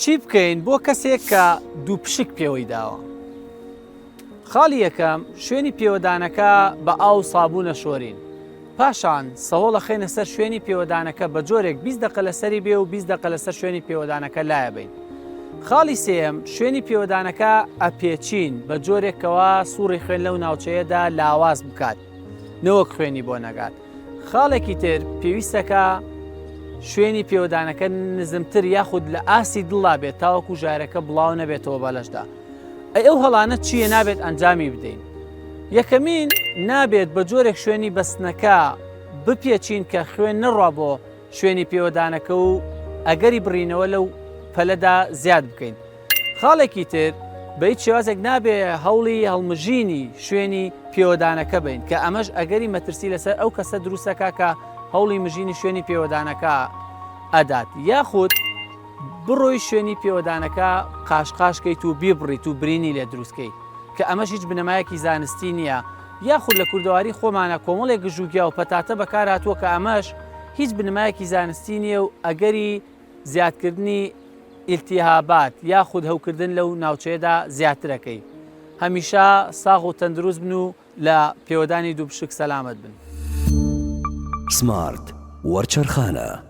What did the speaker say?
چی بکەین بۆ کەسێک کە دووپشک پێوەی داوە؟ خاڵی یەکەم، شوێنی پێوەدانەکە بە ئاو و سابوون ئەشۆرین. پاشان سەهۆڵ ئەخەینە سەر شوێنی پێوەدانەکە بە جۆرێک 20 دەقە لەسەری بێ و 20 دەقە لەسەر شوێنی پێوەدانەکە لایەبەین. خاڵی سێیەم، شوێنی پێوەدانەکە ئەپێچین بە جۆرێک کەوا سوڕی خوێن لەو ناوچەیەدا لاواز بکات نەوەک خوێنی بۆ نەگات. خاڵێکی تر پێویستەکە شوێنی پێوەدانەکە نزمتر یاخود لە ئاستی دڵا بێت تاوەکو ژارەکە بڵاو نەبێتەوە بە لەشدا. ئەی ئەو هەڵانە چییە نابێت ئەنجامی بدەین؟ یەکەمین نابێت بە جۆرێک شوێنی بەستنەکە بپێچین کە خوێن نەڕوا بۆ شوێنی پێوەدانەکە و ئەگەری بڕینەوە لەو پەلەدا زیاد بکەین. خاڵێکی تر بە هیچ شێوازێک نابێ هەوڵی هەڵمژینی شوێنی پێوەدانەکە بین کە ئەمەش ئەگەری مەترسی لەسەر ئەو کەسە دروستەکە کە هەوڵی مژینی شوێنی پێوەدانەکە ئەدات یاخود بڕۆی شوێنی پێوەدانەکە قاش قاش کەیت و بیبڕیت و برینی لێ دروست کەیت کە ئەمەش هیچ بنەمایەکی زانستی نییە یاخود لە کوردەواری خۆمانە کۆمەڵێک گژوگیا و پەتاتە بەکار هاتووە کە ئەمەش هیچ بنەمایەکی زانستی نییە و ئەگەری زیادکردنی ئیلتیهابات یاخود هەوکردن لەو ناوچەیەدا زیاترەکەی. هەمیشە ساغ و تەندروست بن و لە پێوەدانی دووپشک سەلامەت بن. سمارت وەرچەرخانە.